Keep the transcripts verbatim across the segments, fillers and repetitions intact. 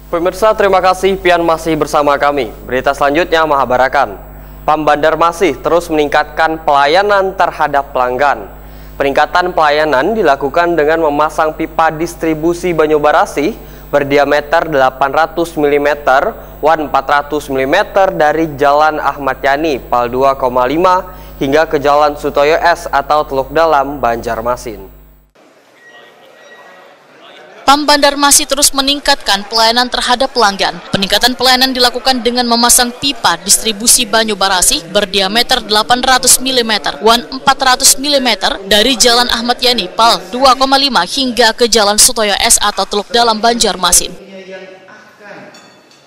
Pemirsa, terima kasih pian masih bersama kami. Berita selanjutnya mahabarakan. Pam Bandarmasih terus meningkatkan pelayanan terhadap pelanggan. Peningkatan pelayanan dilakukan dengan memasang pipa distribusi banyu barasih berdiameter delapan ratus milimeter wan empat ratus milimeter dari Jalan Ahmad Yani, Pal dua koma lima, hingga ke Jalan Sutoyo S atau Teluk Dalam, Banjarmasin. Pam Bandarmasih terus meningkatkan pelayanan terhadap pelanggan. Peningkatan pelayanan dilakukan dengan memasang pipa distribusi banyu barasih berdiameter delapan ratus milimeter wan empat ratus milimeter dari Jalan Ahmad Yani, Pal dua koma lima, hingga ke Jalan Sutoyo S atau Teluk Dalam, Banjarmasin.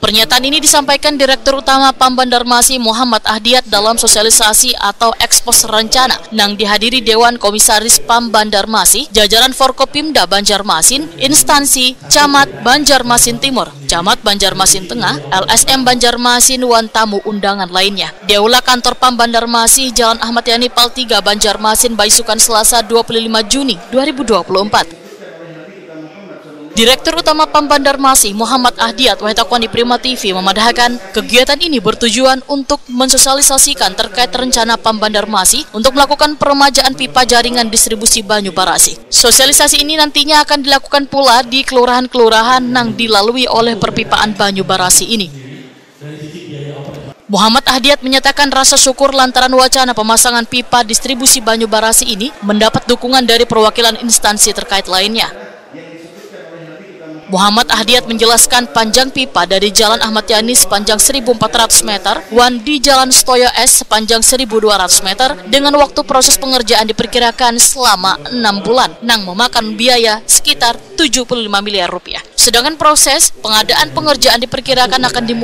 Pernyataan ini disampaikan Direktur Utama Pam Bandarmasih, Muhammad Ahdiat, dalam sosialisasi atau ekspos rencana nang dihadiri Dewan Komisaris Pam Bandarmasih, jajaran Forkopimda Banjarmasin, instansi, camat, Banjarmasin Timur, camat Banjarmasin Tengah, L S M Banjarmasin, wan tamu undangan lainnya. Di Aula Kantor Pam Bandarmasih, Jalan Ahmad Yani, Pal tiga, Banjarmasin, baisukan Selasa, dua puluh lima Juni dua ribu dua puluh empat. Direktur Utama Pam Bandarmasih, Muhammad Ahdiat, wahai takoni Prima T V, memadahakan kegiatan ini bertujuan untuk mensosialisasikan terkait rencana Pam Bandarmasih untuk melakukan peremajaan pipa jaringan distribusi banyu barasih. Sosialisasi ini nantinya akan dilakukan pula di kelurahan-kelurahan nang dilalui oleh perpipaan banyu barasih ini. Muhammad Ahdiat menyatakan rasa syukur lantaran wacana pemasangan pipa distribusi banyu barasih ini mendapat dukungan dari perwakilan instansi terkait lainnya. Muhammad Ahdiat menjelaskan, panjang pipa dari Jalan Ahmad Yani sepanjang seribu empat ratus meter wan di Jalan Sutoyo S sepanjang seribu dua ratus meter dengan waktu proses pengerjaan diperkirakan selama enam bulan, nang memakan biaya sekitar tujuh puluh lima miliar rupiah. Sedangkan proses pengadaan pengerjaan diperkirakan akan dimulai